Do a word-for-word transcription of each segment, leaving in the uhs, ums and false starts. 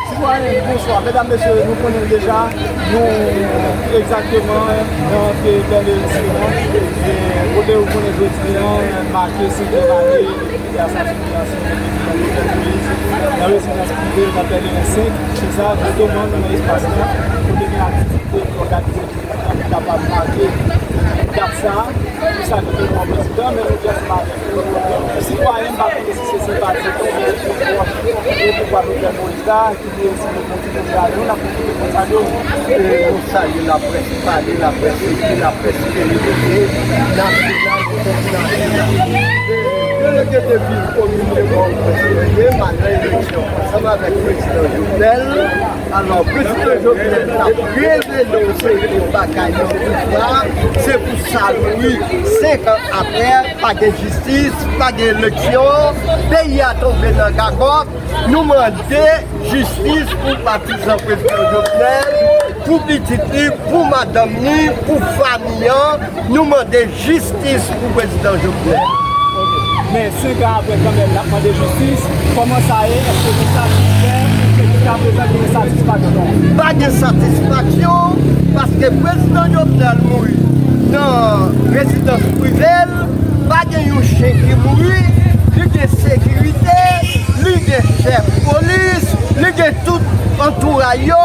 Sitwayen, bonswa. Medam, mesye, nou konnen l deja. Nou egzakteman nan antre Bèlè Siyon. E kote ou konnen jodi a make senkyèm ane depi asasinen ansyen prezidan Jovenel Moïse nan rezidans prive l nan Pèlerin senk. Se sa, jisteman, nou nan espas la, kote gen aktivite ki òganize pou kapab make dat sa a, pou sa ki te pran prezidan, men nou jis pa sitwayen, m pa konnen si se senpatik ou byen si pwòch e pouvwa Jovenel Moïse la, ki te eseye kontinye travay yo, n ap kontinye konn sa yo. E nou salye laprès pale, laprès ekri, laprès televize, nasyonal, entènasyonal. E delege de vil komin de Pòtoprens yo ye, malgre eleksyon, ansanm avèk prezidan Jovenel, Alò, prezidan Jovenel t ap revele yon seri de bagay nan pouvwa, se pou sa wi, senk an apre, pa gen jistis, pa gen eleksyon, peyi a tonbe nan gagòt, nou mande jistis pou patizan prezidan Jovenel, pou pitit li, pou madanm li, pou fanmi an, Nou mande jistis pou prezidan Jovenel. Men senk an apre kanmenm, n ap mande jistis. Kòman sa ye? Èske nou satisfè? Èske jiskaprezan gen satisfaksyon? Pa gen satisfaksyon, paske prezidan Jovenel mouri nan rezidans prive l, pa gen yon chen ki mouri, li gen sekirite, li gen chèf polis, li gen tout antouray yo,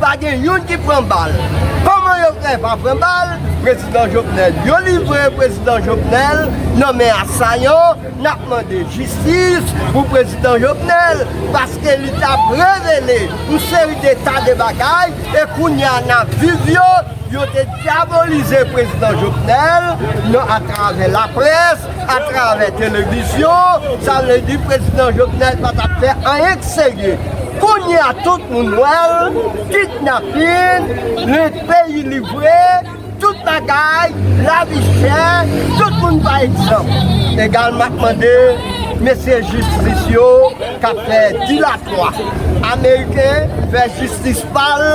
Pa gen youn ki pran bal. Kòman yo fè pa pran bal? Prezidan Jovenel. Yo livre prezidan Jovenel nan men asayan. N ap mande jistis pou prezidan Jovenel, paske li t ap revele yon seri de ta de bagay, e kounye a n ap viv yo. Yo te dyabolize prezidan Jovenel nan, atravè laprès, atravè televizyon. Sa vle di prezidan Jovenel pa t ap fè anyen k serye. Kounye a, tout moun wè l, kidnapin, li, peyi livre, tout bagay, lavi chè, tout moun pa egzanp. Egal, m ap mande mesye jistis yo k ap fè dilatwa. Ameriken fè jistis pa l,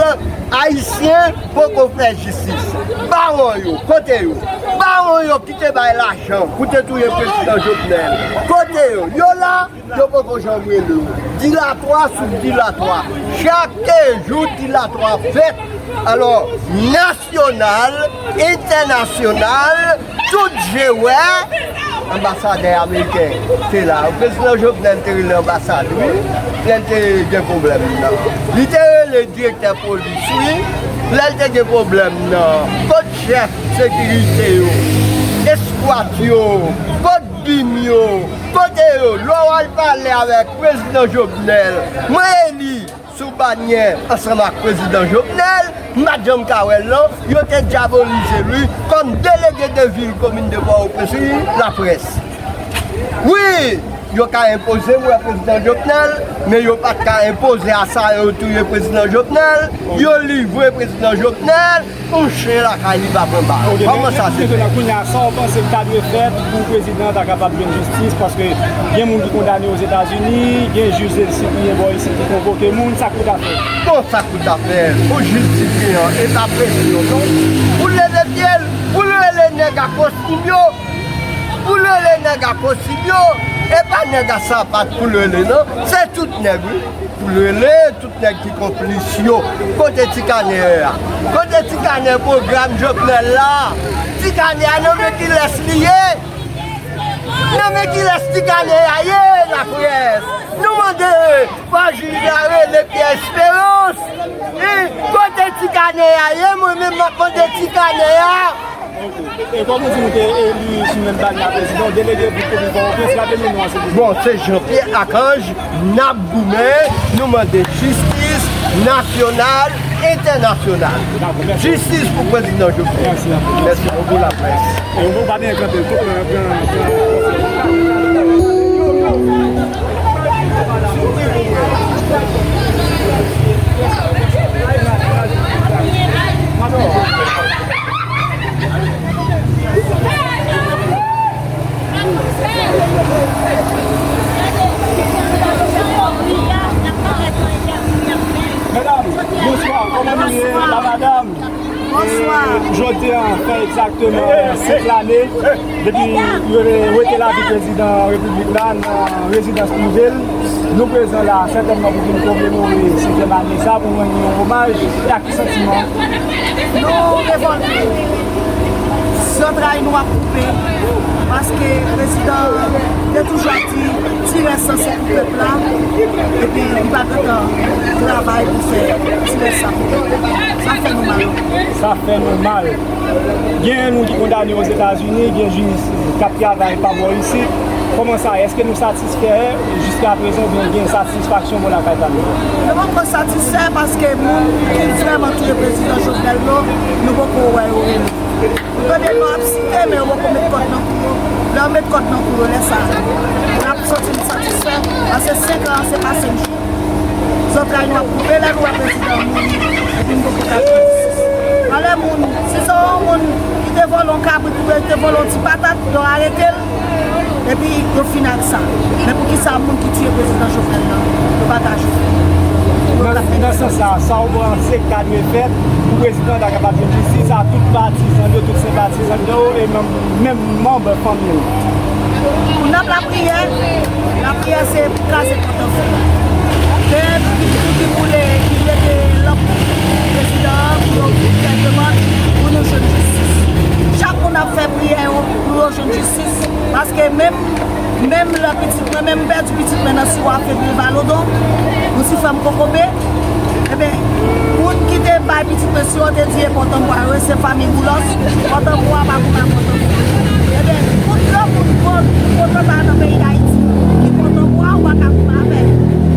Ayisyen poko fè jistis. Bawon yo, kote yo? Bawon yo ki te bay lajan pou te touye prezidan Jovenel, kote yo? Yo la, yo poko janm rele yo. Dilatwa sou dilatwa. Chak jou dilatwa fèt. Alò, nasyonal, entènasyonal, tout je wè. Anbasadè ameriken te la. Prezidan Jovenel te rele anbasad, wi. Lè l te gen pwoblèm nan. Li te rele direktè polis, wi. Lè l te gen pwoblèm nan. Kot chèf sekirite yo? Eskwad yo? Kot bim yo? Kote yo? Lè w al pale avèk prezidan Jovenel, mwen eli sou banyè ansanm ak prezidan Jovenel, m pa t janm ka wè l non, yo te dyabolize l wi, kòm delege de vil komin de Pòtoprens wi, laprès. Wi, yo ka enpoze m wè prezidan Jovenel, men yo pa t ka enpoze asayan yo touye prezidan Jovenel, yo livre prezidan Jovenel, yon chen lakay li pa pran bal. Kòman sa se fèt? Kounye a, sa w panse ki ta dwe fèt pou prezidan an ta kapab jwenn jistis, paske gen moun ki kondane Ozetazini, gen jij Sipriyen bò isit ki konvoke moun, sa k pou ta fèt? Bon, sa k pou ta fèt? Pou jij Sipriyen an, e pa presyon non. Pou l leve pye l, pou l rele nèg a kostim yo, pou l rele nèg a kostim yo, e pa nèg a sapat pou l rele non, se tout nèg wi. Pou l rele tout nèg ki konplis yo. Kote ti kanè a? Kote ti kanè pwogram Jovenel la? Ti kanè a nan men kilès li ye? Nan men kilès ti kanè a ye, laprès? Nou mande pa jij la rele Pierre Espérance. Hein? Kote ti kanè a ye? Mwen menm m ap mande ti kanè a. E kòm ou di nou te eli sou menm banyè prezidan, w delege pou komin Pòtoprens, raple nou non an silvouplè. Bon, se Jean Pierre Archange, n ap goumen, nou mande jistis nasyonal, entènasyonal. Jistis pou prezidan Jovenel. Mèsi anpil. Mèsi anpil laprès. E ou pa byen kanpe, tout pran, pran, pran. Medam, bonswa, kòman nou ye, la madam? Jodi a fè egzakteman senk lane depi yo wete lavi prezidan repiblik la nan rezidans prive l. Nou prezan la sètènman pou vin komemore senkyèm ane sa, pou rann li yon omaj. E ak ki santiman? Nou revòlte. Zantray nou ap koupe. Paske prezidan te toujou ap di ti rès sa se pou pèp la. Epi li pa gentan travay pou fè ti rès sa pou pèp la. Sa fè nou mal. Sa fè nou mal. Gen moun ki kondane Ozetazini, gen jij k ap travay pa bò isit. Kòman sa ye? Èske nou satisfè jiskaprezan oubyen gen satisfaksyon bò lakay pa nou? Nou poko satisfè paske moun ki vrèman touye prezidan Jovenel yo, nou poko wè yo rele. Nou tande yo ap site, men yo poko met kòd nan kou yo. Lè yo met kòd nan kou yo, lè sa a, n ap santi n satisfè, paske senk an, se pa senk jou. Zantray nou ap koupe lè nou wè prezidan an mouri, epi n poko ka jwenn jistis. Anlè moun, si se yon moun ki te vòlè yon kabrit oubyen ki te vòlè yon ti patat, yo arete l, epi yo fin ak sa. Men poukisa moun ki tiye prezidan Jovenel nan, yo pa ka jwenn? Nan, nan sans sa, sa w panse k ta dwe fèt pou prezidan ta kapab jwenn jistis a tout patizan l yo, tout senpatizan l yo, e menm, menm manm fanmi l? Pou n ap lapriyè, lapriyè se pou kraze pòt anfè. Gen moun ki boule, ki jete lanp prezidan an pou yo vin fè demann pou nou jwenn jistis. Chak moun ap fè priyè yo pou yo jwenn jistis. Paske menm, menm lè pitit mwen, menm m pèdi pitit mwen nan siwo a fevriye Valodon, Lousifè m kokobe, Ebyen, moun ki te bay pitit mwen siwo te di e Pòtanbwa yo, e se fanmi Boulos, Pòtanbwa pa goumen ak Pòtanbwa. Ebyen, tout granmoun gwo, gwo pòtan nan peyi Dayiti, ki Pòtanbwa ou pa ka goumen avè l.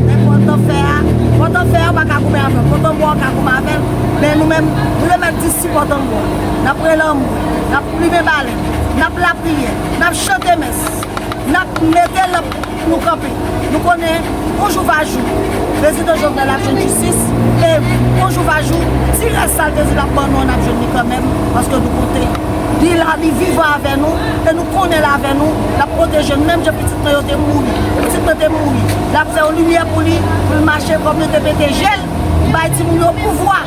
Men Pòtanfè a, Pòtanfè a ou pa ka goumen avè l, Pòtanbwa ou ka goumen avè l. Men nou menm, nou te mèt di si Pòtanbwa, n ap rele anmwe, n ap plimen balèn, n ap lapriyè, n ap chante mès. N ap mete lanp nou kanpe. Nou konnen, yon jou va jou, prezidan Jovenel ap jwenn jistis, e yon jou va jou, ti rès sa l te di l ap ban nou an, n ap jwenn li kanmenm, paske nou konte. Li la, li vivan avè nou, e nou konnen l avè nou, l ap pwoteje nou. Menm jan pitit mwen yo te mouri, pitit mwen te mouri, l ap fè yon limyè pou li, pou l mache, kòm yo te mete je l, bay timoun yo pouvwa.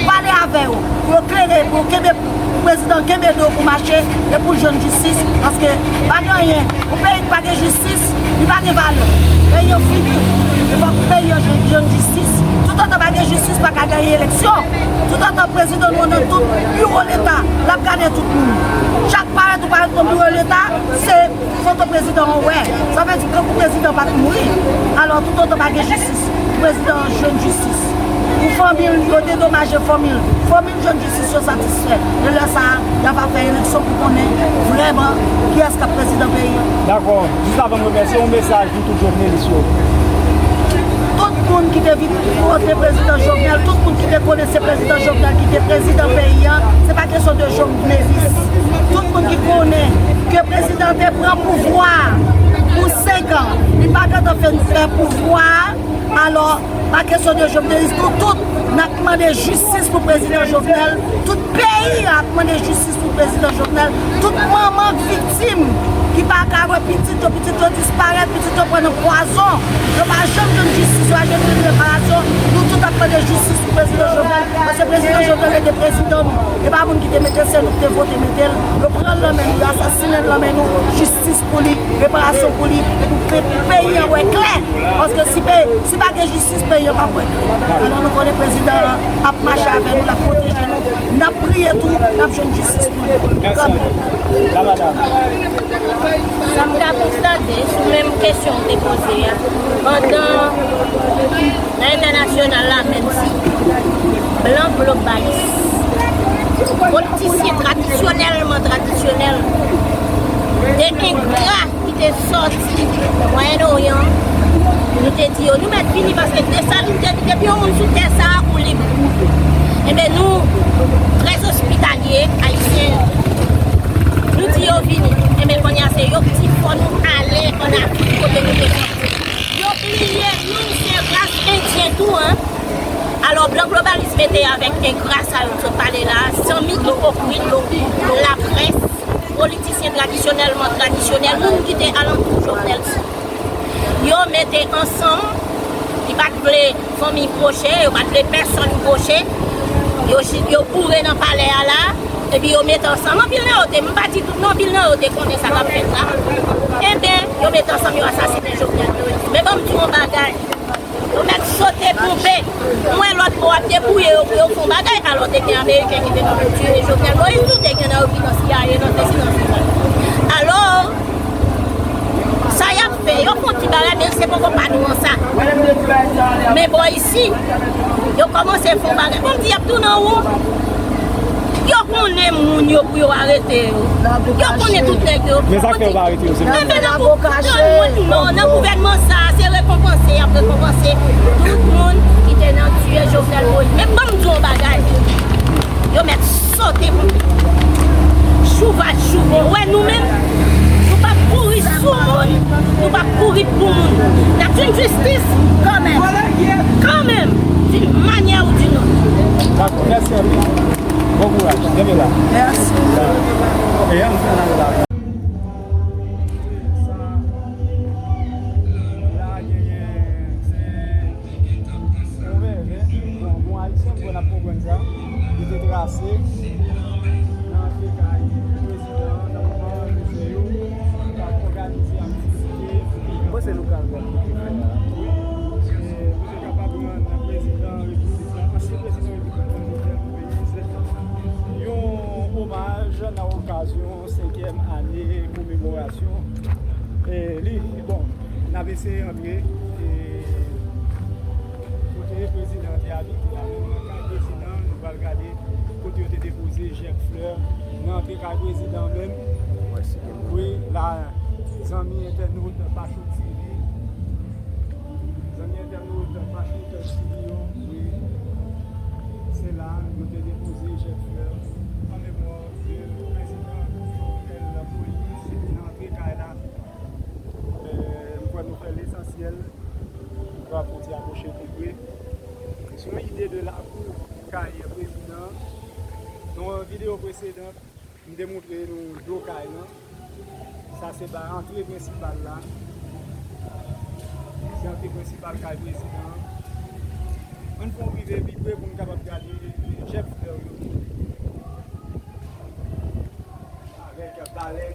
Pale avè yo, pou yo klere, pou yo kenbe, pou prezidan kenbe do pou mache, e pou jwenn jistis, paske pa gen anyen. Yon peyi ki pa gen jistis, li pa gen valè. Peyi an fini, e fòk peyi an jwenn, jwenn jistis. Toutotan pa gen jistis, pa ka genyen eleksyon. Toutotan prezidan nou nan tout biwo leta, l ap gade tout moun. Chak parèt ou parèt nan biwo leta, se foto prezidan an w wè. Sa vle di, kankou prezidan pa t mouri. Alò, toutotan pa gen jistis, pou prezidan an jwenn jistis. Pou fanmi l, yo dedomaje fanmi l. Fanmi l jwenn jistis, yo satisfè. E lè sa a, y a va fè eleksyon pou konnen vrèman kiyès k ap prezidan peyi an. Dakò. Jis avan m remèsye, yon mesaj pou tout jovnelis yo. Tout moun ki te vin vote prezidan Jovenel, tout moun ki te konnen se prezidan Jovenel ki te prezidan peyi an, se pa kesyon de jovnelis. Tout moun ki konnen ke prezidan te pran pouvwa a pou senk an, li pa gentan fin fè pouvwa a, alò, pa kesyon de jovnelis, nou tout, n ap mande jistis pou prezidan Jovenel, tout peyi a ap mande jistis pou prezidan Jovenel, tout manman k viktim, ki pa ka wè pitit yo, pitit yo disparèt, pitit yo pran nan pwazon, yo pa janm jwenn jistis, yo pa janm jwenn reparasyon, nou tout ap mande jistis pou prezidan Jovenel, paske prezidan Jovenel se te prezidan nou, e pa moun ki te mete, se nou ki te vote mete l, yo pran l nan men nou, yo asasinen l nan men nou, jistis pou li, reparasyon pou li, pou pe-, pou peyi an wè klè, paske si pe-, si pa gen jistis, peyi an p ap wè klè. Alò nou konnen prezidan an ap mache avè nou, l ap pwoteje nou, n ap priye tou, n ap jwenn jistis pou li. Mèsi. La madam. Sa m ka konstate sou menm kesyon w te poze a, pandan nan entènasyonal la, menm si blan globalis, politisyen tradisyonèlman tradisyonèl, te engra, ki te sòti Mwayen Oryan, nou te di yo, nou mèt vini paske de sa, nou te di, depi yon moun sou tè sa a, ou lib. Enben, nou trè ospitalye, ayisyen, nou di yo vini. Enben, kounye a, se yo ki di fò nou ale ann Afrik kote nou te sòti. Yo bliye nou se ras endyen tou, en. Alò, blan globalis mete avèk engra sa yo m sot pale la, zanmi ipokrit, laprès, politisyen tradisyonèlman tradisyonèl, moun ki te alantou Jovenel Moïse. Yo mete ansanm, li pa t vle fanmi pwoche, yo pa t vle pèsonn pwoche. Yo, chi- yo boure nan palè a la, epi yo mete ansanm. Anpil nan yo te, m pa di tout non, anpil nan yo te konnen sa k ap fèt la. Enben, yo mete ansanm, yo asasinen Jovenel Moïse. Men ban m di w yon bagay. Yo mèt sote ponpe. M wè lòt bò ap debouye yo pou yo fè yon bagay, alò te gen Ameriken ki te nan pou tiye Jovenel Moïse, tou te gen nan yo ki nan C I A, nan prezidan Jovenel. Alò, sa y ap fè, yo fè yon ti bagay, men se poko pa nou an sa. Men bò isi, yo kòmanse fè yon bagay. Bon, m di y ap tounen wou. Yo konnen moun yo pou yo arete yo. Yo konnen tout nèg yo. Men sa k fè yo pa arete yo, se Men fè nan pou- non, non, nan gouvènman sa, se rekonpanse, y ap rekonpanse tout moun ki te nan tiye Jovenel Moïse. Men ban m di w yon bagay. Yo mèt sote pou Chouva chouve. Wè nou menm, nou p ap kouri sou moun, nou p ap kouri pou moun. N ap jwenn jistis kanmenm. Kanmenm, d'une manière ou d'une autre. Dakò, mèsi anpil. Bon kouraj. Kenbe la. Mèsi. E ann fè nan la. Yon vèvè, bon, bon ayisyen, bon, n ap konprann sa. Li te trase nan antre kay prezidan, nan moman mesye yo t ap òganize aktivite. Mwen se lokal bon pou te fè la. Wi. E, pou te kapab rann prezidan repiblik la, ansyen prezidan repiblik la, Jovenel Moïse, yon omaj nan okazyon senkyèm ane komemorasyon, e, li. Bon, n ap eseye antre, e, kote prezidan te abite a, menm nan kay prezidan, nou pral gade kote yo te depoze jèb flè nan antre kay prezidan menm. Wi, la, zanmi entènot Pachou T V, zanmi entènot Pachou T V yo, wi, se la nou te depoze jèb flè an memwa de prezidan Jovenel Moïse nan antre kay la. E, m kwè nou fè lesansyèl. Drapo ti apwoche pi pre. Se yon ide de lakou kay prezidan an. Nan yon videyo presedan, m te montre nou do kay lan. Sa se ba antre prensipal la. Se antre prensipal kay prezidan an. Ann fè w rive pi pre pou n kapab gade jèb flè yo avèk balèn.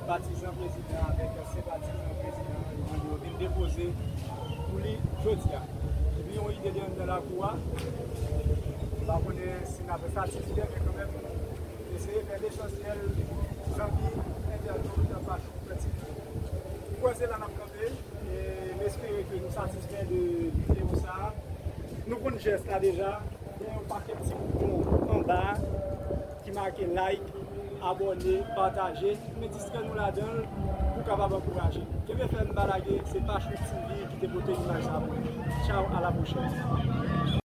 Patizan prezidan avèk senpatizan prezidan, yo mande yo vin depoze pou li jodi a. Epi yon ide de anndan lakou a, m pa konnen si n ap satisfè, men kanmenm, eseye fè lesansyèl, zanmi entènot Pachou T V. M kwè se la n ap kanpe, e m espere ke nou satisfè de videyo sa a. Nou konn jès la deja, gen yon pakèt ti bouton anba a ki make like, abòne, pataje, men distrè nou ladan l pou kapab ankouraje. Kenbe fèm, pa lage, se Pachou T V ki te pote imaj sa pou nou. Tchaw, a la pwochèn.